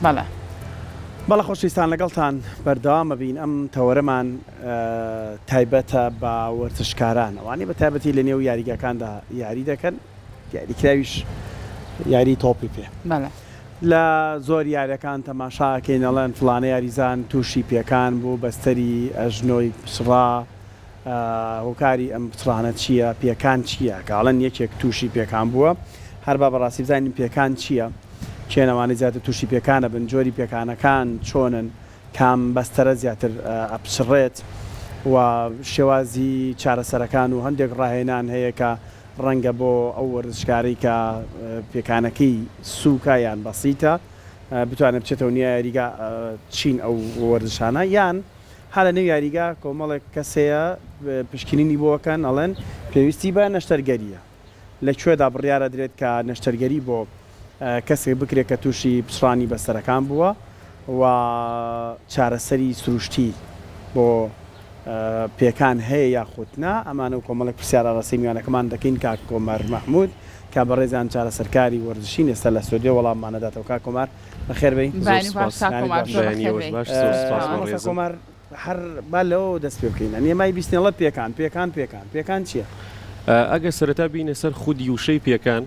بەڵێ. بەڵێ خۆشەویستان لەگەڵتان بەردەوام ئەبین ئەم تەوەرەمان تایبەتە بە وەرزشکاران ئەوانەی بە تایبەتی لە نێو یاریگاکاندا یاری دەکەن دیاریکراویش یاری تۆپی پێ. بەڵێ. لە زۆر یاریەکان تەماشا ئەکەین ئەڵێن فڵانە یاریزان تووشی پێکان بوو بەستەری ئەژنۆی پچڕا هۆکاری ئەم پچڕانە چییە پێکان چییە کە ئەڵێن یەکێک تووشی پێکان بووە هەر با بەڕاستی بزانین پێکان چییە کێن ئەوانەی زیاتر تووشی پێکان ئەبن جۆری پێکانەکان چۆنن کام بەستەرە زیاتر ئەپچڕێت و شێوازی چارەسەرەکان و هەندێک ڕاهێنان هەیە کە ڕەنگە بۆ ئەو وەرزشکارەی کە پێکانەکەی سووکە یان بەسیتە بتوانێت بچێتەوە نێو یاریگا چین ئەو وەرزشانە یان هەر لە نێو یاریگا کۆمەڵێک کەس هەیە پشکنینی بۆ ئەکەن ئەڵێن پێویستی بە نەشتەرگەرییە لە کوێدا بڕیار ئەدرێت کە نەشتەرگەری بۆ کەسێک بکرێت کە تووشی پچڕانی بەستەرەکان بووە و چارەسەری سروشتی بۆ پێکان هەیە یاخود نا؟ ئەمانە و کۆمەڵێک پرسیار ئاراستەی میوانەکەمان دەکەین کاک کۆمار مەحمود کە بەڕێزیان چارەسەرکاری وەرزشین ئێستا لە ستۆدیۆ وەڵاممان ئەداتەوە کاک کۆمار بەخێر بێی. زۆر بەیانی باش سوپاس. کاک بەیانی کۆمار باش زۆر بەیانی بەخێر ئێوەش بێی. باش زۆر سوپاس مامۆستا بەڕێزم. کۆمار هەر با لەوەوە دەست پێ بکەین ئەنی ئێمە ئەیبیستین ئەڵێ پێکان پێکان پێکان پێکان چییە؟ ئەگەر سەرەتا بێینە سەر خودی وشەی پێکان،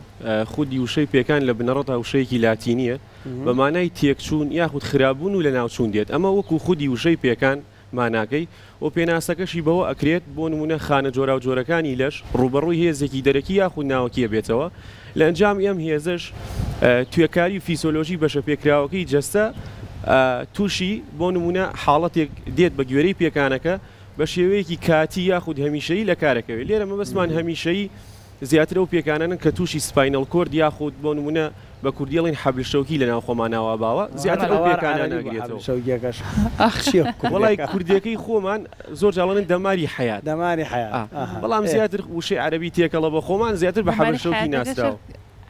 خودی وشەی پێکان لە بنەڕەتا وشەیەکی لاتینییە بە مانای تێکچوون یاخود خراپبوون و لەناوچوون دێت ئەمە وەکوو خودی وشەی پێکان ماناکەی و پێناسەکەشی بەوە ئەکرێت بۆ نموونە خانە جۆراوجۆرەکانی لەش ڕووبەڕووی هێزێکی دەرەکی یاخود ناوەکی ئەبێتەوە لە ئەنجامی ئەم هێزەش توێکاری و فیسۆلۆژی بەشە پێکراوەکەی جەستە تووشی بۆ نموونە حاڵەتێک دێت بە گوێرەی پێکانەکە بە شێوەیەکی کاتی یاخود هەمیشەیی لە کارەکەوێت لێرە مەبەستمان هەمیشەیی زیاتر ئەو پێکانانەن کە تووشی spinal cord یاخود بۆ نموونە بە کوردی ئەڵێن حەبل شەوکی لە ناو خۆمانا وا باوە زیاتر ئەو پێکانانە ئەگرێتەوە. وەڵای کوردیەکەی خۆمان زۆر جار ئەڵێن دەماری حەیات. دەماری حەیات ئەها. بەڵام زیاتر وشەی عەرەبی تێکەڵە بە خۆمان زیاتر بە حەبل شەوکی ناسراوە.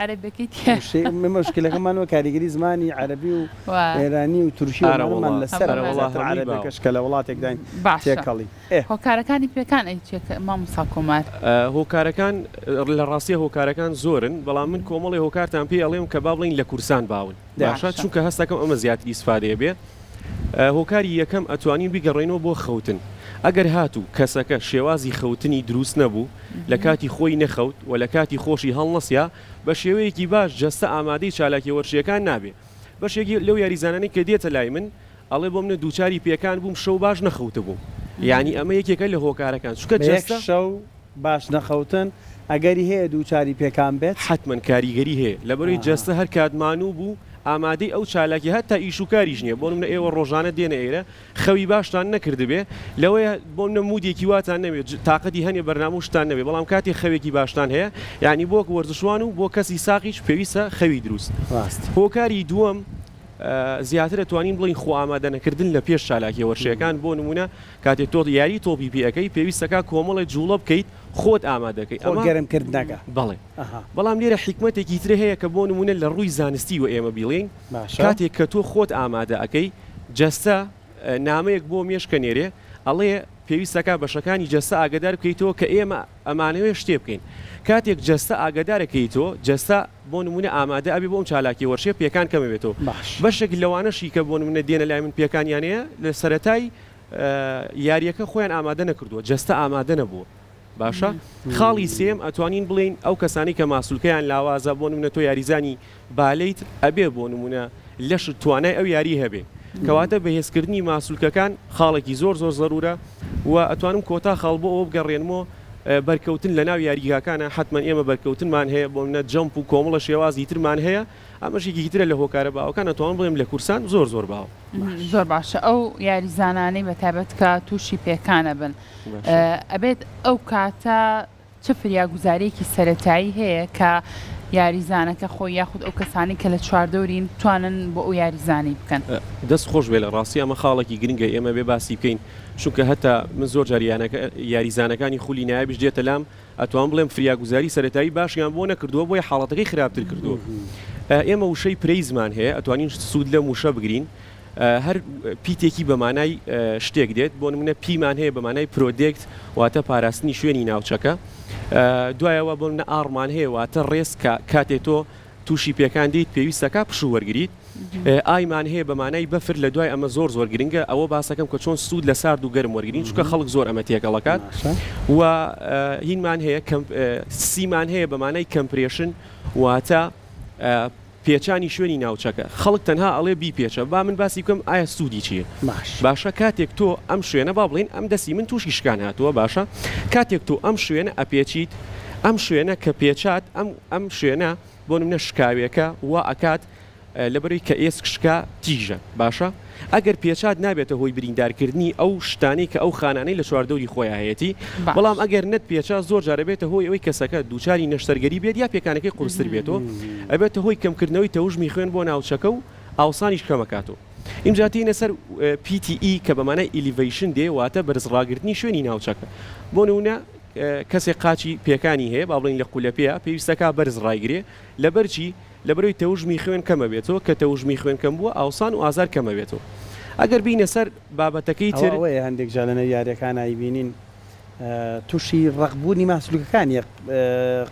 عەرەبیەکەی تیا. وشەی موشکیلەکەمان وە کاریگەری زمانی عەرەبی و ئێرانی و تورکی و ئەمانەمان لەسەرە زیاتر عەرەبیەکەش کە لە وڵاتێکداین تێکەڵی. ئێ. هۆکارەکانی پێکان ئەی چیە مامۆستا کۆمار؟ هۆکارەکان لە ڕاستیا هۆکارەکان زۆرن بەڵام من کۆمەڵێ هۆکارتان پێ ئەڵێم کە با بڵێین لە کورسان باون باشە چونکە هەستەکەم ئەمە زیاتر ئیسفادەیە بێ هۆکاری یەکەم ئەتوانین بیگەڕێینەوە بۆ خەوتن ئەگەر هاتوو کەسەکە شێوازی خەوتنی دروست نەبوو لە کاتی خۆی نەخەوت و لە کاتی خۆشی هەڵنەسیا بە شێوەیەکی باش جەستە ئامادەی چالاکیە وەرزشیەکان نابێ بەشێکی لەو یاریزانانەی کە دێتە لای من ئەڵێ بۆ منە دووچاری پێکان بووم شەو باش نەخەوتبووم یانی ئەمە یەکێکە لە هۆکارەکان چونکە بە یەک جەستە. شەو باش نەخەوتن ئەگەری هەیە دووچاری پێکان بێت؟ حەتمەن کاریگەری هەیە لەبەرئەوەی جەستە هەر کات مانوو بوو ئامادەی ئەو چالاکیە هەتا ئیش و کاریش نیە بۆ نمونە ئێوە ڕۆژانە دێنە ئێرە خەوی باشتان نەکردبێ لەوەیە بۆ منە مودێکی واتان نەبێ تاقەتی هەنێ بەرنامە و شتان نەبێ بەڵام کاتێ خەوێکی باشتان هەیە یانی بۆ وەرزشوان و بۆ کەسی ساغیش پێویستە خەوی دروست ڕاست. هۆکاری دووەم زیاتر ئەتوانین بڵێین خۆ ئامادەنەکردن لە پێش چالاکیە وەرشەیەکان بۆ نمونە کاتێ تۆ یاری تۆپی پێ ئەکەی پێویستەکا کۆمەڵێ جوڵە بکەیت خۆت ئامادەکەی خۆ ئەمە گەرم کردنەکە بەڵێ ئەها. بەڵام لێرە حیکمەتێکی تر هەیە کە بۆ نمونە لە ڕووی زانستی وە ئێمە بیڵێین باشە. کاتێک کە تۆ خۆت ئامادە ئەکەی جەستە نامەیەک بۆ مێشک ئەنێرێ ئەڵێ پێویستەکا بەشەکانی جەستە ئاگەدار بکەیتەوە کە ئێمە ئەمانەوێ شتێ بکەین کاتێک جەستە ئاگەدار ئەکەیتەوە جەستە بۆ نمونە ئامادە ئەبێ بۆ ئەم چالاکیە وەرشیە پێکان کەم ئەبێتەوە باش. بەشێک لەوانەشی کە بۆ نمونە دێنە لای من پێکانیان هەیە لە سەرەتای یاریەکە خۆیان ئامادە نەکردووە جەستە ئامادە نەبووە باشە خاڵی سێیەم ئەتوانین بڵێین ئەو کەسانەی کە ماسولکەیان لاوازە بۆ نمونە تۆ یاریزانی بالەیت ئەبێ بۆ نمونە لەشت توانای ئەو یاری هەبێ کەواتە بەهێزکردنی ماسولکەکان خاڵێکی زۆر زۆر زەرورە و ئەتوانم کۆتا خاڵ بۆ ئەوە بگەڕێنمەوە بەرکەوتن لەناو یاریگاکانە حەتمەن ئێمە بەرکەوتنمان هەیە بۆ منە jump و کۆمەڵە شێوازی ترمان هەیە ئەمەش یەکێکی ترە لە هۆکارە باوەکان ئەتوانم بڵێم لە کورسان زۆر زۆر باوە. زۆر باشە ئەو یاریزانانەی بەتایبەت کە تووشی پێکان ئەبن ئەبێت ئەو کاتە چ فریاگوزاریەکی سەرەتایی هەیە کە یاریزانەکە خۆی یاخود ئەو کەسانەی کە لە چواردەورین بتوانن بۆ ئەو یاریزانەی بکەن؟ دەست خۆش بێ لە ڕاستی ئەمە خاڵێکی گرنگە ئێمە بێ باسی بکەین چونکە هەتا من زۆر جار یانەکە یاریزانەکانی خولی نایابیش دێتە لام ئەتوانم بڵێم فریاگوزاری سەرەتایی باشیان بۆ نەکردووە بۆیە حاڵەتەکەی خراپتر کردووە ئێمە وشەی PRACE مان هەیە ئەتوانین سوود لەم وشە بگرین هەر پیتێکی بە مانای شتێک دێت، بۆ نمونە P مان هەیە بە مانای protect واتە پاراستنی شوێنی ناوچەکە، دوایەوە بۆ نمونە R مان هەیە واتە rest کە کاتێ تۆ تووشی پێکان دێیت پێویستەکا پشوو وەرگریت. I مان هەیە بە مانای بەفر لە دوای ئەمە زۆر زۆر گرنگە ئەوە باسەکەم کە چۆن سوود لە سارد و گەرم وەرگین چونکە خەڵک زۆر ئەمە تێکەڵەکات و هینمان هەیە C مان هەیە بە مانای compression واتە پێچانی شوێنی ناوچەکە خەڵک تەنها ئەڵێ بیپێچە با من باسی بکەم ئایا سوودی چییە باشە کاتێک تۆ ئەم شوێنە با بڵێین ئەم دەستی من تووشی شکان هاتووە باشە کاتێک تۆ ئەم شوێنە ئەپێچیت ئەم شوێنە کە پێچات ئەم ئەم شوێنە بۆ نمونە شکاوێکە وا ئەکات لەبەرئەوەی کە ئێسک شکا تیژە باشە ئەگەر پێچات نابێتە هۆی بریندارکردنی ئەو شتانەی کە ئەو خانانەی لە چواردەوری خۆیا هەیەتی بەڵام ئەگەر نەت پێچا زۆر جار ئەبێتە هۆی ئەوەی کەسەکە دووچاری نەشتەرگەری بێت یا پێکانەکەی قورستر بێتەوە ئەبێتە هۆی کەمکردنەوەی تەوژمی خوێن بۆ ناوچەکە و ئاوسانیش کەمەکاتەوە ئینجا تێینە سەر PTE کە بە مانای elevation دێ واتە بەرزڕاگرتنی شوێنی ناوچەکە بۆ نمونە کەسێک قاچی پێکانی هەیە با بڵێین لە قولەپێیە پێویستەکا بەرز ڕایگرێ لەبەر چی؟ لەبەرئەوەی تەوژمی خوێن کەمەبێتەوە کە تەوژمی خوێن کەم بووە ئاوسان و ئازار کەمەبێتەوە ئەگەر بینە سەر بابەتەکەی ئەوە تر. ئەوەیە هەندێک جار لەنێو یاریەکانا ئەیبینین توشی ڕەق بوونی ماسولکەکانی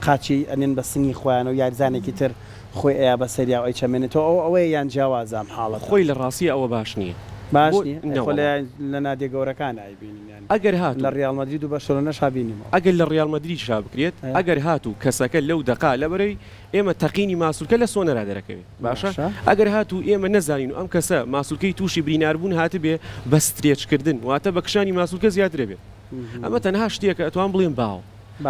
قاچی ئەنێن بە سنگی خۆیانەوە یاریزانێکی تر خۆی ئەیا بەسەریا و ئەیچەمێنێتەوە ئەوە ئەوەیە یان جیاوازە ئەم حاڵەتە؟ خۆی لە ڕاستیا ئەوە باش نییە باش بۆ نییە؟ ئەی خۆ نەوەڵا. لە لە نادیە گەورەکانا ئەیبینین یانی ئەگەر لە هاتوو. ڕیاڵ مەدرید و بەرشەلۆنەشا بینیمەوە. ئەگەر لە ڕیاڵ مەدریدشا بکرێت ئەگەر هاتوو کەسەکە لەو دەقە لەبەرئەوەی ئێمە تەقینی ماسولکە لە سۆنەرا دەرەکەوێ باشە ئەگەر هاتوو ئێمە نەزانین و ئەم کەسە ماسولکەی تووشی بریناربوون هاتبێ بە stretch کردن واتە بە کشانی ماسولکە زیاترە بێت ئەمە تەنها شتێکە ئەتوان بڵێم باوە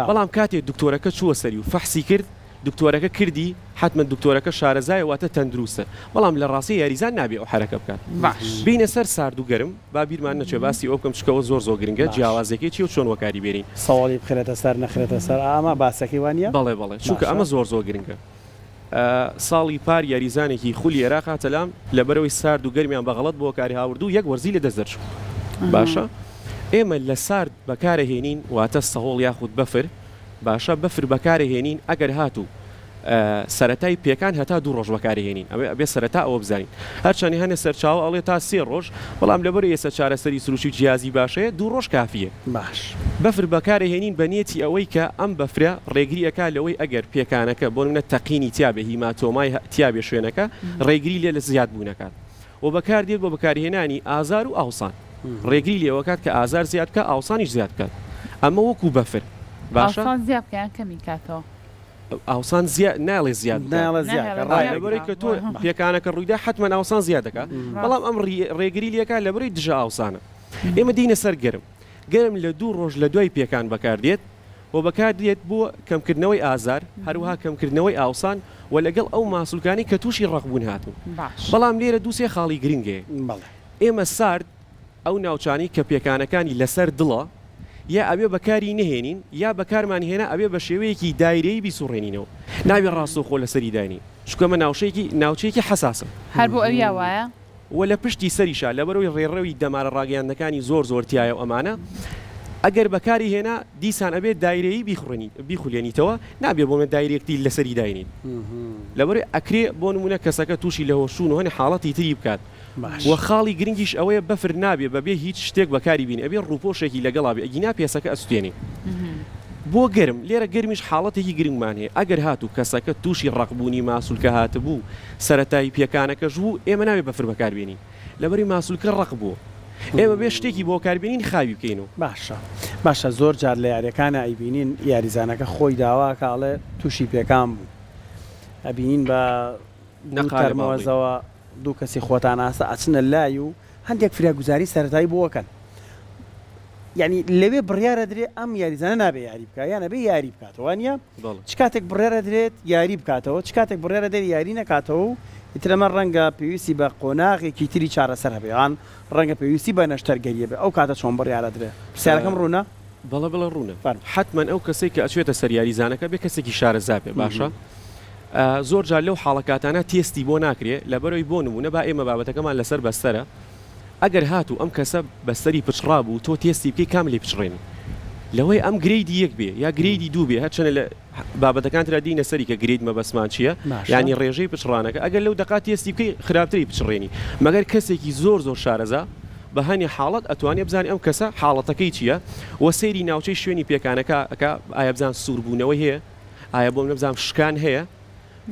بەڵام کاتێ دکتۆرەکە چووە سەری و فەحسی کرد دکتۆرەکە کردی حەتمەن دکتۆرەکە شارەزایە واتە تەندروستە بەڵام لە ڕاستی یاریزان نابێ ئەو حەرەکە بکات بینە سەر سارد و گەرم با بیرمان نەچێ باسی ئەوە بکەم چونکە ئەوە زۆر زۆر گرنگە جیاوازیەکەی چیە و چۆن وەکاری بێنین. سەوەڵی بخرێتە سەر نەخرێتە سەر ئا ئەمە باسەکەی وانیە؟ بەڵێ بەڵێ چونکە ئەمە زۆر زۆر گرنگە ساڵی پار یاریزانێکی خولی ئێراق هاتە لام لەبەرئەوەی سارد و گەرمیان بە غەڵەت بۆ وەکاری هاورد و یەک وەرزی لە دەست دەرچوو باشە ئێمە لە سارد بەکارەهێنین واتە سەهۆڵ یاخود بەفر باشە بەفر بەکارەهێنین ئەگەر هاتوو سەرەتای پێکان هەتا دوو ڕۆژ بەکارهێنین ئەوێ ئەبێ سەرەتا ئەوە بزانین هەرچەنی هەنێ سەرچاوە ئەڵێ تا سێ ڕۆژ بەڵام لەبەر ئێستا چارەسەری سروشتی و جیازی باشەیە دوو ڕۆژ کافیە باش. بەفر بەکارەهێنین بە نیەتی ئەوەی کە ئەم بەفرە ڕێگری ئەکا لەوەی ئەگەر پێکانەکە بۆ نمونە تەقینی تیابێ hematoma ی تیابێ شوێنەکە ڕێگری لێ لە زیاد بوون ئەکات و بەکاردێت بۆ بەکارهێنانی ئازار و ئاوسان ڕێگری لێوەکات کە ئازار زیاد بکات ئاوسانیش زیاد بکات ئەمە وەکو بەفر باشە. ئاوسان زیاد بکا یان کەمی کاتەوە؟ ئاوسان زیا نایڵێ زیاد بکات. نایڵێ زیاد ناهێڵێ بکات، زیاد ڕایەگرێ. لەبەرئەوەی بکا. کە تۆ پێکانەکە ڕوویدا حەتمەن ئاوسان زیاد دەکات، بەڵام ئەم ڕێگری لێکا لەبەرئەوەی دژە ئاوسانە. ئێمە دێینە سەر گەرم. گەرم لە دوو ڕۆژ لە دوای پێکان بەکاردێت و بەکاردێت بۆ کەمکردنەوەی ئازار، هەروەها کەمکردنەوەی ئاوسان و لەگەڵ ئەو ماسولکانەی کە تووشی ڕەقبوون هاتوون. بەڵام لێرە دوو سێ خاڵی گرنگ هەیە. ئێمە سارد ئەو ناوچانەی کە پێکانەکانی لەسەر دڵە، یا ئەبێ بەکاری نەهێنین یا بەکارمان هێنا ئەبێ بە شێوەیەکی دایرەیی بیسوڕێنینەوە نابێ ڕاستەوخۆ لەسەری داینێین چونکە ئەمە ناوچەیەکی ناوچەیەکی حەساسە. هەر بۆ ئەویا وایە؟ وە لە پشتی سەریشا لەبەرئەوەی ڕێڕەوی دەمارە ڕاگەیاندنەکانی زۆر زۆر تیایە و ئەمانە ئەگەر بەکاری هێنا دیسان ئەبێ دایرەیی بیخوڕێنی بیخولێنیتەوە نابێ بۆ نمونە directly لەسەری داینێین لەبەرئەوەی ئەکرێ بۆ نمونە کەسەکە توشی لەهۆشچوون و هەنێ حاڵەتی تری بکات باش. وە خاڵی گرنگیش ئەوەیە بەفر نابێ بەبێ هیچ شتێک بەکاری بینی ئەبێ ڕووپۆشێکی لەگەڵا بێ ئەگینا پێسەکە ئەسوتێنی بۆ گەرم لێرە گەرمیش حاڵەتێکی گرنگمان هەیە ئەگەر هاتوو کەسەکە تووشی ڕەقبوونی ماسولکە هاتبوو سەرەتای پێکانەکەش بوو ئێمە نابێ بەفر بەکار بێنین لەبەری ماسولکە ڕەق بووە ئێمە بێ شتێکی بۆ کار بێنین خاوی بکەینەوە. باشە باشە زۆر جار لە یاریەکانا ئەیبینین یاریزانەکە خۆی داواکا ئەڵێ توشی پێکان بوو ئەبینین بە دوو نەقالە با بڵێین. تەرمۆزەوە دوو کەسی خۆتان ئاسا ئەچنە لای و هەندێک فریاگوزاری سەرەتایی بۆ ئەکەن یانی لەوێ بڕیار ئەدرێ ئەم یاریزانە نابێ یاری بکا یان ئەبێ یاری بکاتەوە وانیە؟ بەڵێ. چ کاتێک بڕیار ئەدرێت یاری بکاتەوە چ کاتێک بڕیار ئەدرێت یاری نەکاتەوە و ئیتر ئەمە ڕەنگە پێویستی بە قۆناغێکی تری چارەسەر هەبێ یان ڕەنگە پێویستی بە نەشتەرگەری هەبێ ئەو کاتە چۆن بڕیار ئەدرێ؟ پرسیارەکەم ڕوونە؟ بەڵێ بەڵێ ڕوونە. فەرموو. حەتمەن ئەو کەسەی کە ئەچێتە سەر یاریزانەکە ئەبێ کەسێکی شارەزا بێ باشە زۆر جار لەو حاڵەکاتانە تێستی بۆ ناکرێ لەبەرئەوەی بۆ نموونە با ئێمە بابەتەکەمان لەسەر بەستەرە ئەگەر هاتوو ئەم کەسە بەستەری پچڕابوو تۆ تێستی بکەی کام لێی پچڕێنی لەوەی ئەم grade ی یەک بێ یا grade ی دوو بێ هەرچەنە لە بابەتەکان ترا دینە سەری کە grade مەبەستمان چییە یانی ڕێژەی پچڕانەکە ئەگەر لەو دەقا تێستی بکەی خراپتری پچڕێنی مەگەر کەسێکی زۆر زۆر شارەزا بە هەنێ حاڵەت ئەتوانێ بزانێ ئەم کەسە حاڵەتەکەی چییە و سەیری ناوچەی شوێنی پێکانەکە ئەکا ئایا بزان سووربوونەوەی هەیە ئایا بۆم نەبزانم شکان هەیە؟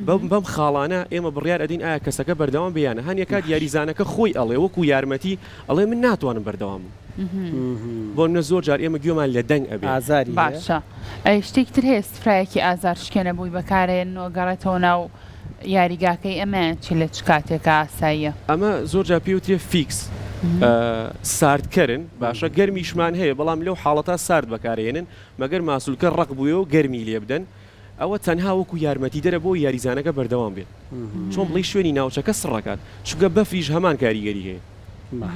بەم بەم خاڵانە ئێمە بڕیار ئەدەین ئایا کەسەکە بەردەوام بێ یان نا. هەنێ کات یاریزانەکە خۆی ئەڵێ وەکو یارمەتی ئەڵێ من ناتوانم بەردەوام بم. بۆ نمونە زۆر جار ئێمە گوێمان لە دەنگ ئەبێ. ئازاری هەیە؟ باشە ئەی شتێکی تر هەیە سفرایەکی ئازار شکێنە بۆی بەکارئەیەنن و ئەگەڕێتەوە ناو یاریگاکەی ئەمەیان چی لە چ کاتێکا ئاساییە؟ ئەمە زۆر جار پێی وترێ فیکس ساردکەرن باشە گەرمیشمان هەیە بەڵام لەو حاڵەتا سارد بەکارئەیەنن مەگەر ماسولکە ڕەق بووێ و گەرمی لێ بدەن ئەوە تەنها وەکو یارمەتیدەرە بۆ یاریزانەکە بەردەوام بێت چۆن بڵێی شوێنی ناوچەکە سڕ ئەکات چونکە بەفریش هەمان کاریگەری هەیە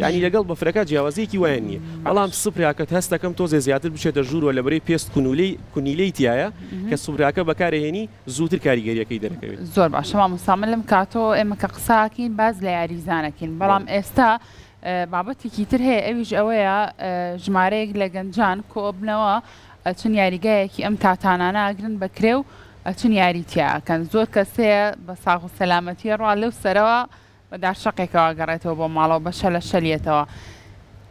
یانی لەگەڵ بەفرەکە جیاوازیەکی وایان نییە بەڵام سپراکەت هەستەکەم تۆزێ زیاتر بچێتە ژوورەوە لەبەرەی پێست کونولەی کونیلەی تایە کە سپراکە بەکارهێنی زووتر کاریگەریەکەی دەرەکەوێت. زۆر باشە مامۆستا من لەم کاتەوە ئێمە کە قساکەین باس لە یاریزانەکەین بەڵام ئێستا بابەتێکی تر هەیە ئەویش ئەوەیە ژمارەیەک لە گەنجان کۆبنەوە ئەچن یاریگایەکی ئەم تاتانانە ئەگرن بە کرێ و ئەچن یاری تیا ئەکەن زۆر کەس هەیە بە ساغ و سەلامەتی ئەڕوا لەو سەرەوە بە دارشەقێکەوە ئەگەڕێتەوە بۆ ماڵەوە بە شەلە شەل یەتەوە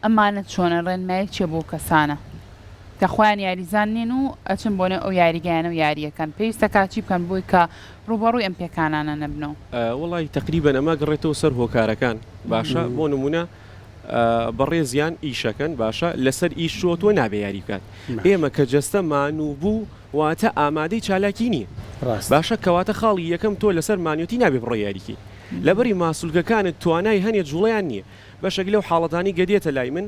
ئەمانە چۆنن ڕێنمایی چیە بۆ کەسانە کە خۆیان یاریزان نین و ئەچن بۆ نێو ئەو یاریگایانە و یاریەکەن پێویستە کا چی بکەن بۆی کە ڕووبەڕووی ئەم پێکانانە نەبنەوە؟ وەڵای تەقریبەن ئەمە گەڕێتەوە سەر هۆکارەکان باشە بۆ نمونە بەڕێزیان ئیشەکەن باشە لەسەر ئیش چووە تۆ نابێ یاری بکات ئێمە کە جەستە مانوو بوو واتە ئامادەی چالاکی نییە باشە کەواتە خاڵی یەکەم تۆ لەسەر مانیۆتی نابێ بڕۆی یاریکەی لەبەری ماسولکەکانت توانای هەنێ جوڵەیان نییە بەشێک لەو حاڵەتانی گە دێتە لای من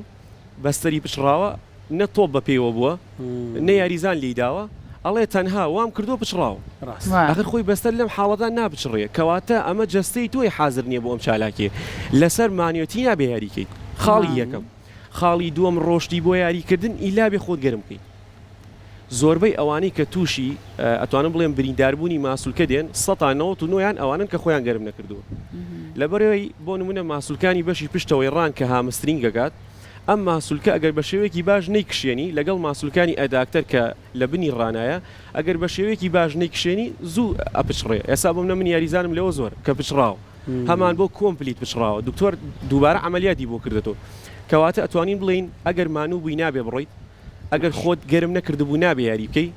بەستەری پچڕاوە نە تۆپ بە پێیوە بووە نە یاریزان لێی داوە ئەڵێ تەنها وام کردووە پچڕاوە ئاخر خۆی بەستەر لەم حاڵەتا ناپچڕێ کەواتە ئەمە جەستەی تۆی حازر نییە بۆ ئەم چالاکیە لەسەر مانیۆتی نابێ یاری کەیت خاڵی یەکەم خاڵی دووەم ڕۆشتی بۆ یاری کردن ئیلا بێ خۆت گەرم بکەیت زۆربەی ئەوانەی کە تووشی ئەتوانم بڵێم برینداربوونی ماسولکە دێن سەتا 99 یان ئەوانن کە خۆیان گەرم نەکردووە لەبەرەوەی بۆ نمونە ماسولکانی بەشی پشتەوەی ڕان کە hamstring ئەکات ئەم ماسولکە ئەگەر بە شێوەیەکی باش نەیکشێنی لەگەڵ ماسولکانی adductor کە لە بنی ڕانایە ئەگەر بە شێوەیەکی باش نەیکشێنی زوو ئەپچڕێ ئێستا بۆ منە من یاریزانم لەوە زۆر کە پچڕاوە هەمان بۆ complete پچڕاوە دکتۆر دووبارە عەمەلیاتی بۆ کردەتەوە کەواتە ئەتوانین بڵێین ئەگەر مانوو بووی نابێ بڕۆیت ئەگەر خۆت گەرم نەکردبوو نابێ یاری بکەی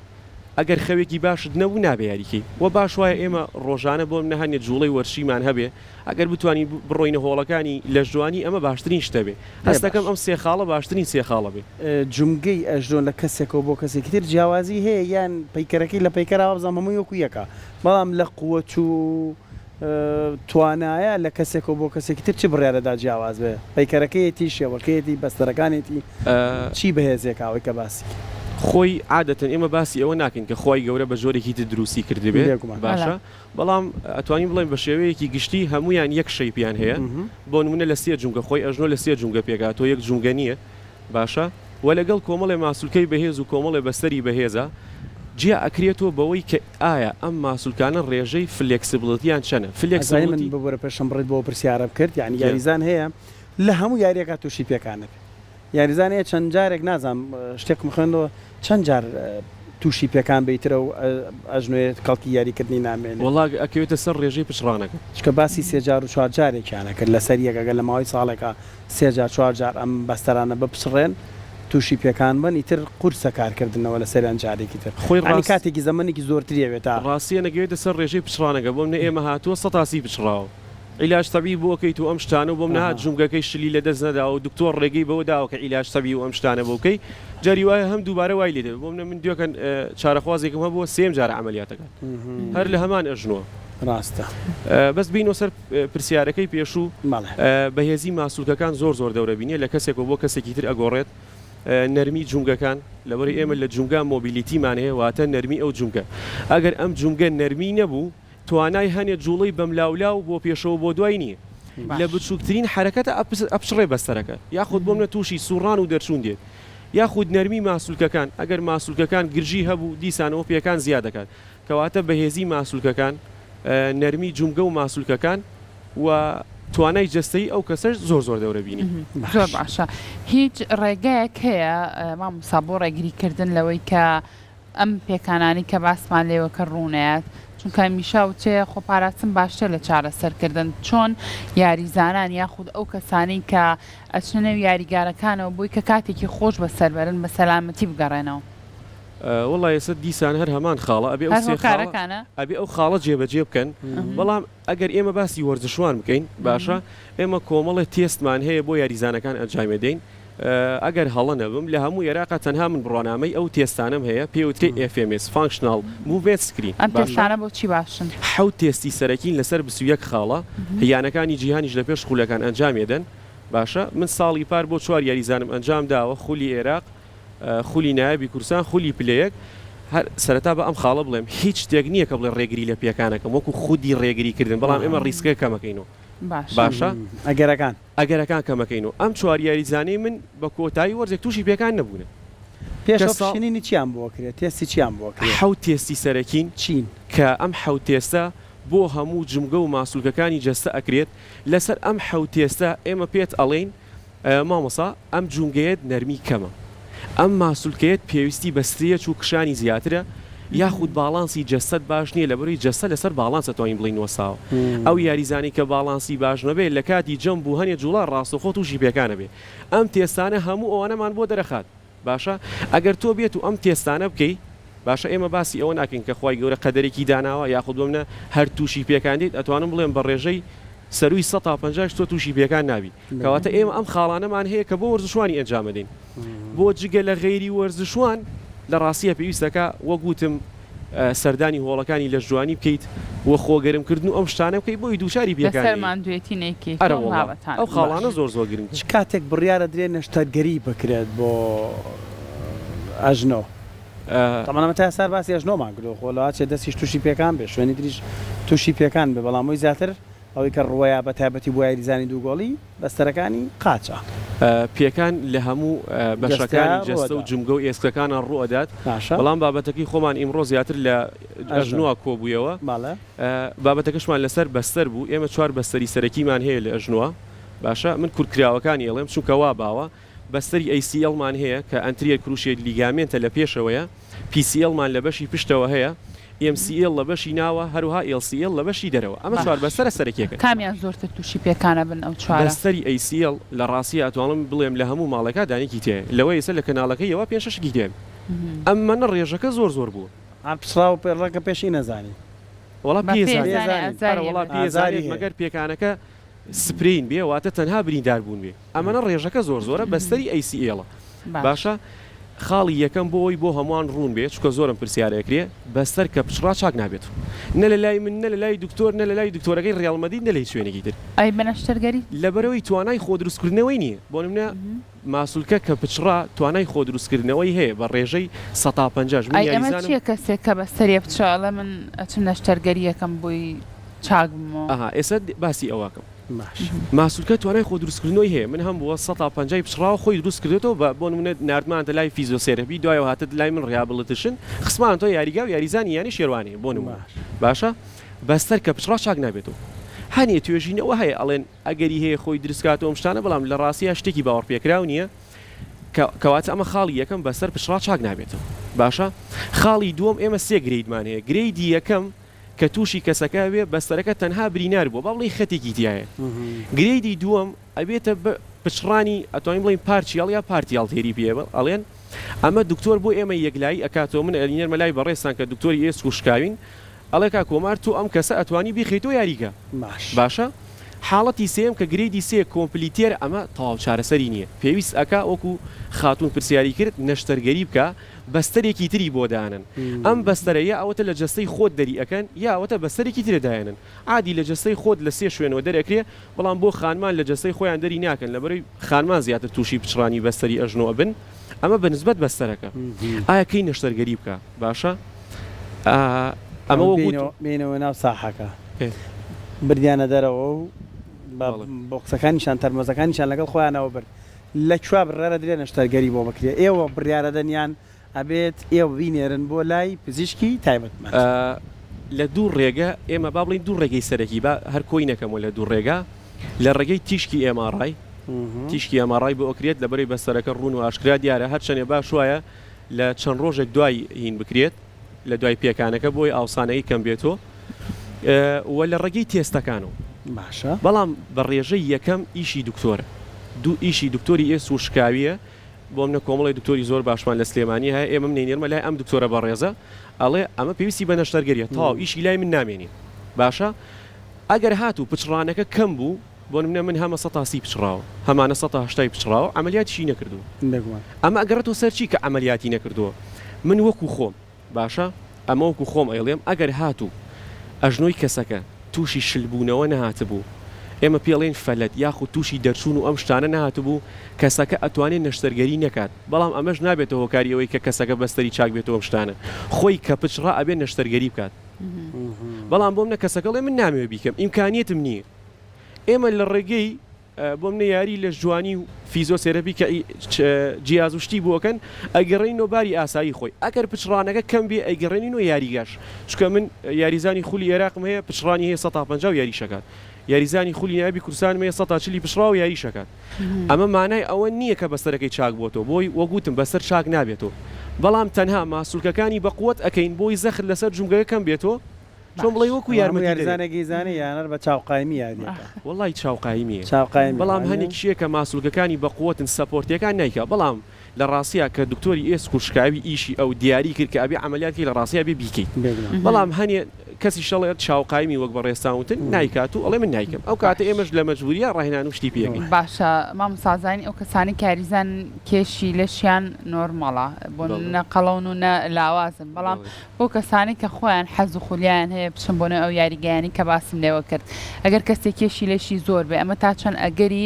ئەگەر خەوێکی باشت نەبوو نابێ یاری کەی وە باش وایە ئێمە ڕۆژانە بۆ منە هەنێ جوڵەی وەرزشیمان هەبێ ئەگەر بتوانین بڕۆینە هۆڵەکانی لەشجوانی ئەمە باشترین شتە بێ هەست دەکەم ئەم سێ خاڵە باشترین سێ خاڵە بێ. جومگەی ئەژنۆ لە کەسێکەوە بۆ کەسێکی تر جیاوازی هەیە یان پەیکەرەکەی لە پەیکەرا وابزانم هەمووی وەکو یەکە بەڵام لە قوت و توانایە لە کەسێکەوە بۆ کەسێکی تر چ بڕیارەدا جیاواز بێ پەیکەرەکەیەتی شێوەکەیەتی بەستەرەکانێتی چی بەهێزێکە ئەوەی کە باسی کرد. خۆی عادەتەن ئێمە باسی ئەوە ناکەین کە خوای گەورە بە جۆرێکی تر دروستی کردبێ بێگومان. باشە بەڵام ئەتوانین بڵێین بە شێوەیەکی گشتی هەموویان یەک shape یان هەیە بۆ نمونە لە سێ جومگە خۆی ئەژنۆ لە سێ جومگە پێکهاتووە یەک جومگە نییە باشە وە لەگەڵ کۆمەڵێ ماسولکەی بەهێز و کۆمەڵێ بەستەری بەهێزە جیا ئەکرێتەوە بەوەی کە ئایا ئەم ماسولکانە ڕێژەی flexibility یان چەنە ئەزانی من flexibility. ببورە پێشم بڕیت بۆ ئەو پرسیارەم کرد یانی گیان. یاریزان هەیە لە هەموو یاریەکا توشی پێکان ئەبێ یاریزان هەیە چەند جارێک نازانم شتێکم خوێندەوە چەند جار توشی پێکان بێ ئیتر ئەو ئەژنۆیە کەڵکی یاریکردنی نامێنێ. وەڵا ئەکەوێتە سەر ڕێژەی پچڕانەکە. چونکە باسی سێ جار و چوار جارێکیان ئەکرد لەسەر یەک ئەگەر لە ماوەی ساڵێکا سێ جار چوار جار ئەم بەستەرانە بپچڕێن توشی پێکان بن ئیتر قورسە کارکردنەوە لەسەریان جارێکی تر خۆی یانی ڕاست کاتێکی زەمەنێکی زۆرتری ئەوێ تا. ڕاستیە نەکەوێتە سەر ڕێژەی پچڕانەکە بۆ منە ئێمە هاتووە سەتا سی پچڕاوە عیلاج تەبی بۆ کەیت و ئەم شتانە و بۆ منە هات جومگەکەی شلی لە دەست نەداوە و دکتۆر ڕێگەی بەوە داوە کە عیلاج تەبی و ئەم شتانە بۆ بکەی جاری وایە هەم دووبارە وای لێ دەبێت بۆ منە من دوێکەن چارەخوازێکم هەبووە سێیەم جارە عەمەلیاتەکات هەر لە هەمان ئەژنۆ. ڕاستە. بەس بینەوە سەر پرسیارەکەی پێشوو بەهێزی ماسولکەکان زۆر زۆر دەورە بینێ لە کەسێکەوە بۆ کەسێکی تر ئەگۆڕێت نەرمی جومگەکان لەبەری ئێمە لە جومگا mobility مان هەیە واتە نەرمی ئەو جومگە ئەگەر ئەم جومگە نەرمی نەبوو توانای هەنێ جوڵەی بەملاولاو بۆ پێشەوە بۆ دوای نییە لە بچووکترین حەرەکەتە ئەپچڕێ بەستەرەکە یاخود بۆ منە تووشی سوڕان و دەرچوون دێت یاخود نەرمی ماسولکەکان ئەگەر ماسولکەکان گرژی هەبوو دیسانەوە پێکان زیاد دەکات کەواتە بەهێزی ماسولکەکان، نەرمی جومگە و ماسولکەکان و توانای جەستەیی ئەو کەسەش زۆر زۆر دەورە بینی. زۆر باشە هیچ ڕێگایەک هەیە مامۆستا بۆ ڕێگری کردن لەوەی کە ئەم پێکانانەی کە باسمان لێوە کرد ڕوونەیات چونکە هەمیشە وترێ خۆپاراستن باشترە لە چارەسەرکردن چۆن یاریزانان یاخود ئەو کەسانەی کە ئەچنە نێو یاریگارەکانەوە بۆی کە کاتێکی خۆش بەسەر بەرن بە سەلامەتی بگەڕێنەوە؟ وەڵا ئێستا دیسان هەر هەمان خاڵە ئەبێ ئەو هەر سێ خاڵە هۆکارەکانە؟ ئەبێ ئەو خاڵە جێبەجێ بکەن بەڵام ئەگەر ئێمە باسی وەرزشوان بکەین باشە ئێمە کۆمەڵێ تێستمان هەیە بۆ یاریزانەکان ئەنجامی دەین ئەگەر هەڵە نەبم لە هەموو ئێراقا تەنها من بڕوانامەی ئەو تێستانەم هەیە پێی وترێ FMS Functional Movement Screen ئەم باشە تێستانە بۆ چی باشن؟ حەوت تێستی سەرەکین لەسەر 21 خاڵە یانەکانی جیهانیش لە پێش خولەکان ئەنجامی دەن باشە من ساڵی پار بۆ چوار یاریزانم ئەنجام داوە خولی ئێراق خولی نایابی کوردستان خولی پلە یەک هەر سەرەتا بە ئەم خاڵە بڵێم هیچ شتێک نییە کە بڵێ ڕێگری لە پێکانەکەم وەکو خودی ڕێگری کردن بەڵام ئێمە ڕیسکەکە کەمەکەینەوە باشە ئەگەرەکان ئەگەرەکان کەمەکەینەوە ئەم چوار یاریزانەی من بە کۆتایی وەرزێک تووشی پێکان نەبوونە پێش ئەو پشکنینی چیان بۆ ئەکرێت تێستی چیان بۆ ئەکرێت؟ حەوت تێستی سەرەکین چین؟ کە ئەم حەوت تێستە بۆ هەموو جومگە و ماسولکەکانی جەستە ئەکرێت لەسەر ئەم حەوت تێستە ئێمە پێت ئەڵێین مامۆستا ئەم جومگەیەت نەرمی کەمە ئەم ماسولکەیەت پێویستی بە stretch و کشانی زیاترە یاخود باڵانسی جەستەت باش نییە لەبەرەوەی جەستە لەسەر باڵانس ئەتوانین بڵێین وەستاوە ئەو یاریزانەی کە باڵانسی باش نەبێت لە کاتی jump و هەنێ جوڵە ڕاستەوخۆ توشی پێکان ئەبێ ئەم تێستانە هەموو ئەوانەمان بۆ دەرەخات باشە ئەگەر تۆ بێت و ئەم تێستانە بکەی باشە ئێمە باسی ئەوە ناکەین کە خوای گەورە قەدەرێکی داناوە یاخود بۆمنە هەر توشی پێکان دێیت ئەتوانم بڵێم بە ڕێژەی سەرووی 150 یش تۆ توشی پێکان نابی کەواتە ئێمە ئەم خاڵانەمان هەیە کە بۆ وەرزشوانی ئەنجامەدەین بۆ جگە لە غەیری وەرزشوان لە ڕاستیە پێویستەکە وەک وتم سەردانی هۆڵەکانی لەشجوانی بکەیت و خۆگەرم کردن و ئەم شتانە بکەیت بۆی دووچاری پێکان لەسەر ماندوێتی نەیکەیت ئەرە ئەو وەڵا بابەتانە ئەو خاڵانە باشە. زۆر زۆر گرنگن. چ کاتێک بڕیارە درێ نەشتەرگەری بکرێت بۆ ئەژنۆ؟ تەبعەن ئەمە تا ئێستا هەر باسی ئەژنۆمان کردووە خۆ لەوەچێ دەستیش تووشی پێکان بێ شوێنی تریش تووشی پێکان بێ بەڵام ئەوی زیاتر ئەوەی کە ڕووەیا بە تایبەتی بۆ یاریزانی دوو گۆڵی بەستەرەکانی قاچە. پێکان لە هەموو جەستە بەشەکانی جەستە و ڕووەدا. جومگە و ئێسکەکانا ڕووئەدات باشە. بەڵام بابەتەکەی خۆمان ئیمڕۆ زیاتر لە ئەژنۆ. ئەژنۆا کۆبوویەوە. بەڵێ. بابەتەکەشمان لەسەر بەستەر بوو ئێمە چوار بەستەری سەرەکیمان هەیە لە ئەژنۆا باشە من کورتکراوەکانی ئەڵێم چونکە وا باوە بەستەری ACL مان هەیە کە anterior cruciate ligament ە لە پێشەوەیە PCL مان لە بەشی پشتەوە هەیە MCL لە بەشی ناوە هەروها LCL لە بەشی دەرەوە ئەمە چوار باش بەستەرە سەرەکیەکەن. کامیان زۆرتر توشی پێکانە بن ئەو چوارە؟ بەستەری ACL لە ڕاستیا ئەتوانم بڵێم لە هەموو ماڵێکا دانێکی تیایە لەوە ئێستا لە کەناڵەکەی یەوە پێنج شەشێکی تیایە ئەمەنە ڕێژەکە زۆر زۆر بووە. هەر پچڕاو پێ ڕەنگە پێشی نەزانی. وەڵا بە پێ پێ زانێت. زانێ زانێت. ئازاری ئەرە وەڵا ئەبێت. پێ ئازاری زانێت هەیە. مەگەر پێکانەکە sprain بێ واتە تەنها بریندار بوون بێ ئەمەنە ڕێژەکە زۆر زۆرە بەستەری ACL ە باش. باشە خاڵی یەکەم بۆ ئەوەی بۆ هەمووان ڕوون بێ چونکە زۆرم پرسیار ئەکرێ بەستەر کە پچڕا چاک نابێت نە لە لای من نە لە لای دکتۆر نە لە لای دکتۆرەکەی ڕیاڵ مەدرید نە لە هیچ شوێنێکی تر. ئەی بە نەشتەرگەری؟ لەبەرئەوەی توانای خۆ دروستکردنەوەی نییە بۆ نمونە ماسولکە کە پچڕا توانای خۆ دروستکردنەوەی هەیە بە ڕێژەی سەتا پەنجاش من ئەی ئەمە یاریزانم. چیە کەسێک کە بەستەریە بچڕا ئەڵێ من ئەچم نەشتەرگەریەکەم بۆی چاک بمەوە؟ ئەها ئێستا باسی ئەوەکەم. باش. ماسولکە توانای خۆ دروستکردنەوەی هەیە من هەم بووە سەتا پەنجای پچڕاوە خۆی دروست کردێتەوە بە بۆ نمونە ناردمانتە لای physiotherapy دوایەوە هاتت لای من rehabilitation خستمانتەوە یاریگا و یاریزانی یانەی شێروانێ بۆ نمونە باش. باشە بەستەر کە پچڕا چاک نابێتەوە هەنێ توێژینەوە هەیە ئەڵێن ئەگەری هەیە خۆی دروست کاتەوە ئەم شتانە بەڵام لە ڕاستیا شتێکی باوەڕپێکراو نییە کە کەواتە ئەمە خاڵی یەکەم بەستەر پچڕا چاک نابێتەوە باشە خاڵی دووەم ئێمە سێ grade مان هەیە grade ی یەکەم کە تووشی کەسەکە ئەبێ بەستەرەکە تەنها برینار بووە با بڵێین خەتێکی تیایە grade ی دووەم ئەبێتە پچڕانی ئەتوانین بڵێین partial یا partial tear ی پێ ئەڵێن ئەمە دکتۆر بۆ ئێمە یەکلایی ئەکاتەوە من ئەینێرمە لای بەڕێزتان کە دکتۆری ئێسک و شکاوین ئەڵێ کاک کۆمار تۆ ئەم کەسە ئەتوانی بیخەیتەوە یاریگا باش. باشە حاڵەتی سێیەم کە grade ی سێ complete tear ئەمە تەواو چارەسەری نییە پێویست ئەکا وەکو خاتوون پرسیاری کرد نەشتەرگەری بکا بەستەرێکی تری بۆ دانەن ئەم بەستەرە یا ئەوەتە لە جەستەی خۆت دەری ئەکەن یا ئەوەتە بەستەرێکی ترە دایەنن عادی لە جەستەی خۆت لە سێ شوێنەوە دەرئەکرێ بەڵام بۆ خانمان لە جەستەی خۆیان دەری ناکەن لەبەرەی خانمان زیاتر توشی پچڕانی بەستەری ئەژنۆ ئەبن ئەمە بە نسبەت بەستەرەکە ئایا کەی نەشتەرگەری بکا باشە ئەمە وەک وتم. بێینەوە ناو ساحەکە بردیانە دەرەوە و بۆکسەکانیشان تەرمۆزەکانیشان لەگەڵ خۆیانەوە برد لە کوا بڕیارە درێ نەشتەرگەری بۆ بکرێ ئێوە بڕیارەدەن یان ئەبێت ئێوە بینێرن بۆ لای پزیشکی تایبەتمەند؟ لە دوو ڕێگە ئێمە با بڵێین دوو ڕێگەی سەرەکی با هەر کۆی نەکەمەوە لە دوو ڕێگا لە ڕێگەی تیشکی MRI تیشکی MRI بۆ ئەکرێت لەبەرەی بەستەرەکە ڕوون و ئاشکرا دیارە هەرچەنێ باش وایە لە چەند ڕۆژێک دوای هین بکرێت لە دوای پێکانەکە بۆی ئاوسانەکەی کەم بێتۆ و لە ڕێگەی تێستەکانەوە. باشە. بەڵام بە ڕێژەی یەکەم ئیشی دکتۆرە دوو ئیشی دکتۆری ئێسک و شکاویە. بۆ منە کۆمەڵێ دکتۆری زۆر باشمان لە سلێمانی هەیە ئێمە منەی نێرمە لای ئەم دکتۆرە بەڕێزە ئەڵێ ئەمە پێویستی بە نەشتەرگەریە تەواو ئیشی لای من نامێنێ باشە ئەگەر هاتوو پچڕانەکە کەم بوو بۆ نمونە من هەمە سەتا سی پچڕاوە هەمانە سەتا هەشتای پچڕاوە عەمەلیاتیشی نەکردووە بێگومان. ئەمە ئەگەڕێتەوە سەر چی کە عەمەلیاتی نەکردووە من وەکو خۆم باشە ئەمە وەکو خۆم ئەیڵێم ئەگەر هاتوو ئەژنۆی کەسەکە تووشی شل بوونەوە نەهاتبوو ئێمە پێی ئەڵێین فەلەت یاخود تووشی دەرچوون و ئەم شتانە نەهاتبوو کەسەکە ئەتوانێ نەشتەرگەری نەکات بەڵام ئەمەش نابێتە هۆکاری ئەوەی کە کەسەکە بەستەری چاک بێتەوە ئەم شتانە خۆی کە پچڕا ئەبێ نەشتەرگەری بکات بەڵام بۆ منە کەسەکە ئەڵێ من نامەوێ بیکەم ئیمکانیەتم نییە ئێمە لە ڕێگەی بۆ منە یاری لەشجوانی و فیزۆسێرەپی کە جیاز و شتی بۆکەن ئەیگەڕێنینەوە باری ئاسایی خۆی ئەگەر پچڕانەکە کەم بێ ئەیگەڕێنینەوە یاریگاش چونکە من یاریزانی خولی ئێراقم هەیە پچڕانی هەیە سەتا 50 و یاریش ئەکات یاریزانی خولی نایابی کوردستانم هەیە سەتا چلی پچڕاوە یاریش ئەکات ئەمە مانای ئەوە نییە کە بەستەرەکەی چاک بۆتەوە بۆی وەک وتم بەستەر چاک نابێتەوە بەڵام تەنها ماسولکەکانی بەقوەت ئەکەین بۆی زەخت لەسەر جومگەکە کەم بێتەوە چۆن بڵێی وەکو هەموو یارمەتی دەرێ. یاریزانێک ئیزانێ یان هەر بە چاو قایمی یاریەکا. وەڵای چاو قایمیە چاو قایمیە بەڵام وانیە؟ هەنێکیش هەیە کە ماسولکەکانی بەقوەتن سەپۆرتیەکان نایکا بەڵام لە ڕاستیا کە دکتۆری ئێسک و شکاوی ئیشی ئەو دیاری کرد کە ئەبێ عەمەلیات کەی لە ڕاستیا ئەبێ بیکەیت بێگومان. بەڵام هەنێ کەسیش ئەڵێ چاو قایمی وەک بەڕێزتان وتن نایکات و ئەڵێ من نایکەم ئەو کاتە باش. ئێمەش لە مەجبوریا ڕاهێنان و شتی پێ ئەکەین. باشە مامۆستا زانی ئەو کەسانەی کاریزان کێشی لەشیان نۆرمەڵە بۆ بەڵێ. نە قەڵەون و نە لاوازن بەڵام بەڵێ. بۆ کەسانەی کە خۆیان حەز و خولیایان هەیە بچن بۆ نێو ئەو یاریگایانەی کە باسم لێوە کرد ئەگەر کەسێک کێشی لەشی زۆر بێ ئەمە تا چەند ئەگەری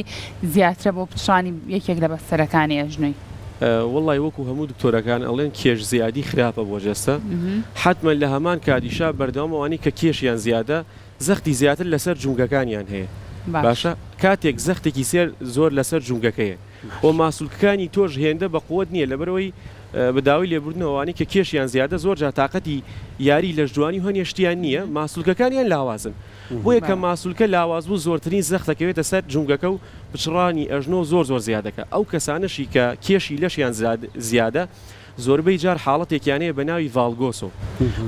زیاترە بۆ پچڕانی یەکێک لە بەستەرەکانی ئەژنۆی؟ وەڵای وەکو هەموو دکتۆرەکان ئەڵێن کێش زیادی خراپە بۆ جەستە حەتمەن لە هەمان کاتیشا بەردەوام ئەوانەی کە کێشیان زیادە زەختی زیاتر لەسەر جومگەکانیان هەیە باشە کاتێک زەختێکی سێر زۆر لەسەر جومگەکەیە و ماسولکەکانی تۆش هێندە بە قوت نییە لەبەرئەوەی بە داوای لێبوردنەوە ئەوانەی کە کێشیان زیادە زۆر جار تاقەتی یاری لەشجوانی و هەنێ شتیان نییە ماسولکەکانیان لاوازن بۆیە کە ماسولکە لاواز بوو زۆرترین زەخت دەکەوێتە سەر جومگەکە و پچڕانی ئەژنۆ زۆر زۆر زیاد دەکات ئەو کەسانەشی کە کێشی لەشیان زیادە زۆربەی جار حاڵەتێکیان هەیە بە ناوی ڤاڵگۆسۆ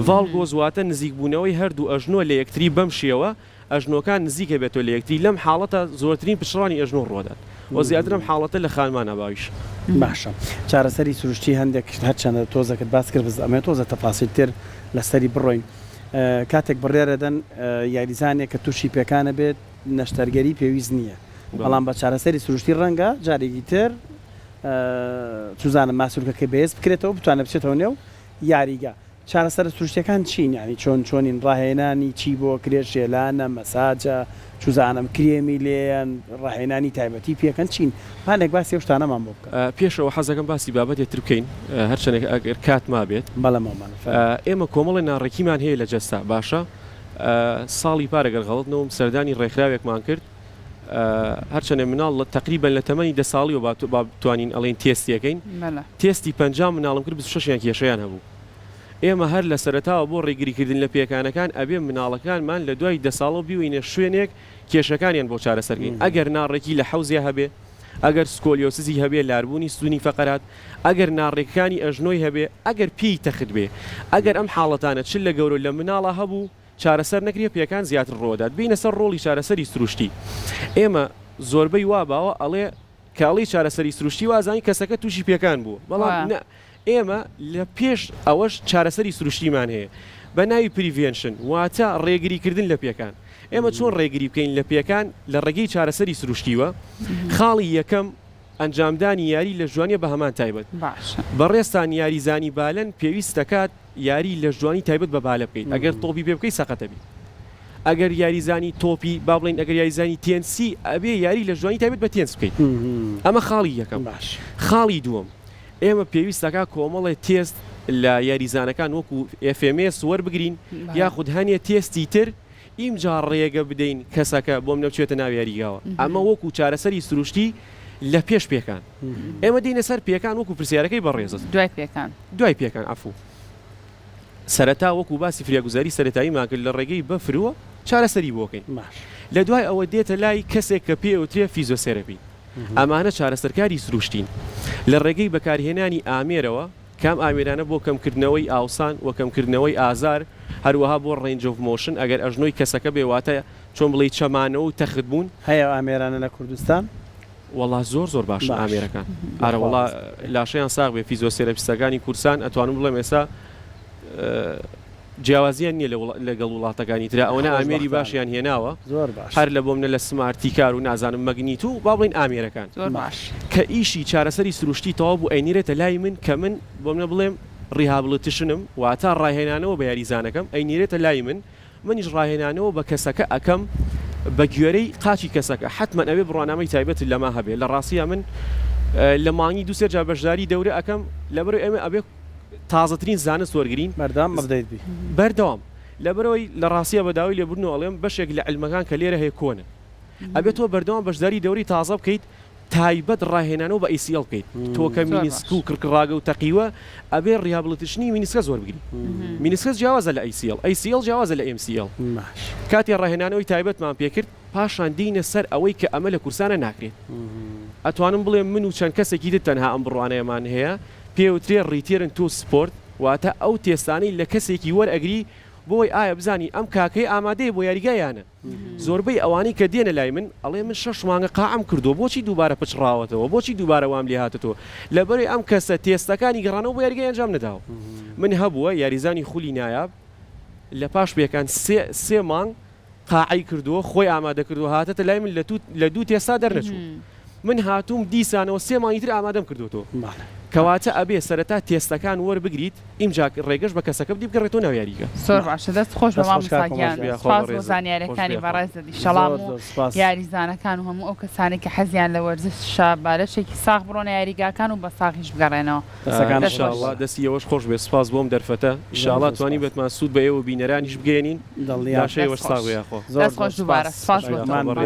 ڤاڵگۆس واتە نزیکبوونەوەی هەردوو ئەژنۆ لە یەکتری بەم شێوە ئەژنۆکان نزیکە بێتەوە لە یەکتری لەم حاڵەتە زۆرترین پچڕانی ئەژنۆ ڕوەدات و زیاتر ئەم حاڵەتە لە خانمانا باویشە. باشە چارەسەری سروشتی هەندێک شت هەرچەندە تۆزەکت باس کرد بەس ئەمەوێت تۆزە تەفاسیل تر لەسەری بڕۆین کاتێک بڕیارەدەن یاریزانێک کە توشی پێکانە بێت نەشتەرگەری پێویست نییە بەڵام بە چارەسەری سروشتی ڕەنگە جارێکی تر چوزانم ماسولکەکەی بەهێز بکرێتەوە بتوانێت بچێتەوە نێو یاریگا چارەسەرە سروشتیەکان چین یانی چۆن چۆنین ڕاهێنانی چی بۆ کرێ شێلانە مەساجە چوزانم کرێمی لێیەن ڕاهێنانی تایبەتی پێکەن چین پانێک باسی ئەو شتانەمان بۆ بکە. پێشەوە حەزەکەم باسی بابەتێ تر بکەین هەرچەنێک ئەگەر کات مابێت. بەڵێ مامۆستا فەرموو. ئێمە کۆمەڵێ ناڕێکیمان هەیە لە جەستە باشە ساڵی پار ئەگەر غەڵەت نەوم سەردانی ڕێکخراوێکمان کرد هەرچەنێ مناڵ لە تەقریبەن لە تەمەنی دە ساڵیەوە با بتوانین ئەڵێین تێستی ئەکەین تێستی 50 مناڵم کرد 26یان کێشەیان هەبوو ئێمە هەر لە سەرەتاوە بۆ ڕێگریکردن لە پێکانەکان ئەبێ مناڵەکانمان لە دوای دە ساڵەوە بیوەینە شوێنێک کێشەکانیان بۆ چارەسەرکەین ئەگەر ناڕێکی لە حەوزیا هەبێ ئەگەر scoliosis ی هەبێ لاربوونی ستونی فەقەرات ئەگەر ناڕێکەکانی ئەژنۆی هەبێ ئەگەر پێی تەخت بێ ئەگەر ئەم حاڵەتانە چ لە گەورە لە مناڵا هەبوو چارەسەر نەکرێ پێکان زیاتر ڕوەدات بێینە سەر ڕۆڵی چارەسەری سروشتی ئێمە زۆربەی وا باوە ئەڵێ کە ئەڵێی چارەسەری سروشتی وازانی کەسەکە توشی پێکان بووە بەڵام نا ئێمە لە پێش ئەوەش چارەسەری سروشتیمان هەیە بە ناوی prevention واتە ڕێگری کردن لە پێکان ئێمە چۆن ڕێگری بکەین لە پێکان لە ڕێگەی چارەسەری سروشتیوە خاڵی یەکەم ئەنجامدانی یاری لەشجوانیە بە هەمان تایبەت باشە. بەڕێزتان یاریزانی بالەن پێویست دەکات یاری لەشجوانی تایبەت بە بالە بکەیت ئەگەر تۆپی پێ بکەیت سەقەتە بیت ئەگەر یاریزانی تۆپی با بڵێین ئەگەر یاریزانی تێنسی ئەبێ یاری لەشجوانی تایبەت بە تێنس بکەیت ئەمە خاڵی یەکەم باش. خاڵی دووەم ئێمە پێویست دەکات کۆمەڵێ تێست لە یاریزانەکان وەکو FMS وەربگرین یاخود هەنێ تێستی تر ئینجا ڕێگە بدەین کەسەکە بۆم نەبچێتە ناو یاریگاوە ئەمە وەکو چارەسەری سروشتی لە پێش پێکان ئێمە دێینە سەر پێکان وەکو پرسیارەکەی بەڕێزت دوای پێکان. دوای پێکان عەفو سەرەتا وەکو باسی فریاگوزاری سەرەتاییمان کرد لە ڕێگەی بەفروە چارەسەری بۆ کەین باش. لە دوای ئەوە دێتە لای کەسێک کە پێی ئەوترێ فیزۆسێرەپی ئەمانە چارەسەرکاری سروشتین لە ڕێگەی بەکارهێنانی ئامێرەوە کام ئامێرانە بۆ کەمکردنەوەی ئاوسان و کەمکردنەوەی ئازار، هەروەها بۆ range of motion ئەگەر ئەژنۆی کەسەکە بێ واتە چۆن بڵێی چەمانەوە و تەخت بوون. هەیە ئەو ئامێرانە لە کوردستان؟ وەڵا زۆر زۆر باشن باش. ئامێرەکان ئارە بەخوا وەڵا ڕەزا. لاشەیان ساغ بێ فیزۆسێرەپیستەکانی کوردستان ئەتوانم بڵێم ئێستا جیاوازیان نییە لەگەڵ وڵاتەکانی ترا ئەوەنە ئامێری خۆشبەختانە. باشیان هێناوە زۆر باش. هەر لە بۆمنە لە سمارتی کار و نازانم مەگنیت و با بڵێین ئامێرەکان. زۆر باش. باش. کە ئیشی چارەسەری سروشتی تەواو بوو ئەینیرێتە لای من کە من بۆمنە بڵێم rehabilitation م واتە ڕاهێنانەوە بە یاریزانەکەم ئەینیرێتە لای من منیش ڕاهێنانەوە بە کەسەکە ئەکەم بە گوێرەی قاچی کەسەکە حەتمەن ئەبێ بڕوانامەی تایبەتت لەما هەبێ لە ڕاستیا من لە مانگی دوو سێ جار بەشداری دەورە ئەکەم لەبەرئەوەی ئێمە ئەبێ تازەترین زانست وەرگرین بەردەوام update بی. بەردەوام لەبەرئەوەی لە ڕاستیا بە داوای لێبوردنەوە ئەڵێم بەشێک لە عیلمەکان کە لێرە هەیە کۆنن ئەبێ تۆ بەردەوام بەشداری دەورەی تازە بکەیت تایبەت ڕاهێنانەوە بە ACL بکەیت تۆ کە meniscus و کڕکڕاگە و تەقیوە ئەبێ rehabilitation ی meniscus زۆر بگری meniscus جیاوازە لە ACL ACL جیاوازە لە MCL کاتێ ڕاهێنانەوەی تایبەتمان پێکرد پاشان دێینە سەر ئەوەی کە ئەمە لە کورسانە ناکرێت ئەتوانم بڵێم من و چەند کەسێکی تر تەنها ئەم بڕوانەیەمان هەیە پێوترێ return to sport واتە ئەو تێستانەی لە کەسێکی وەرئەگری بۆی ئایا بزانی ئەم کاکەی ئامادەیە بۆ یاریگا یانە زۆربەی ئەوانەی کە دێنە لای من ئەڵێ من شەش مانگە قاعم کردووە بۆچی دووبارە پچڕاوەتەوە بۆچی دووبارە وام لێهاتەوە لەبەرەی ئەم کەسە تێستەکانی گەڕانەوە بۆ یاریگای ئەنجام نەداوە من هەبووە یاریزانی خولی نایاب لە پاش پێکان سێ سێ مانگ قاعەی کردووە خۆی ئامادە کردووە هاتەتە لای من لە تو لە دوو تێستا دەرنەچوو من هاتووم دیسانەوە سێ مانگی تر ئامادەم کردووەتەوە کەواتە ئەبێ سەرەتا تێستەکان وەربگریت ئینجا ڕێگەش بە کەسەکە بدی بگەڕێتەوە ناو یاریگە. زۆر باشە دەست خۆش بە دەست خۆش مامۆستا کاک کۆمەڵ گیان گیان. خۆش بێ سوپاس بۆ بەڕێزت خۆش زانیاریەکانی بێ خۆ. بەڕێزت ئیشەڵا زۆر هەموو زۆر سوپاس. یاریزانەکان و هەموو ئەو کەسانەی کە حەزیان لە وەرزشە بە لەشێکی ساغ بڕۆنە یاریگاکان و بە ساغیش بگەڕێنەوە. دەستەکانت دەست خۆش. خۆش. ئیشاڵڵا دەستی ئێوەش خۆش بێت سوپاس بۆ ئەم دەرفەتە زۆر ئیشاڵڵا زۆر سوپاس. توانیبێتمان سوود بە ئێوە و بینەرانیش بگەیەنین دڵنیام. لاشەی دەست ئێوەش ساغ خۆش. بێ یاخوا. زۆر دەست زۆر خۆش دووبارە سوپاس. سوپاس بۆ تۆ. بێگومان. بەڕێز.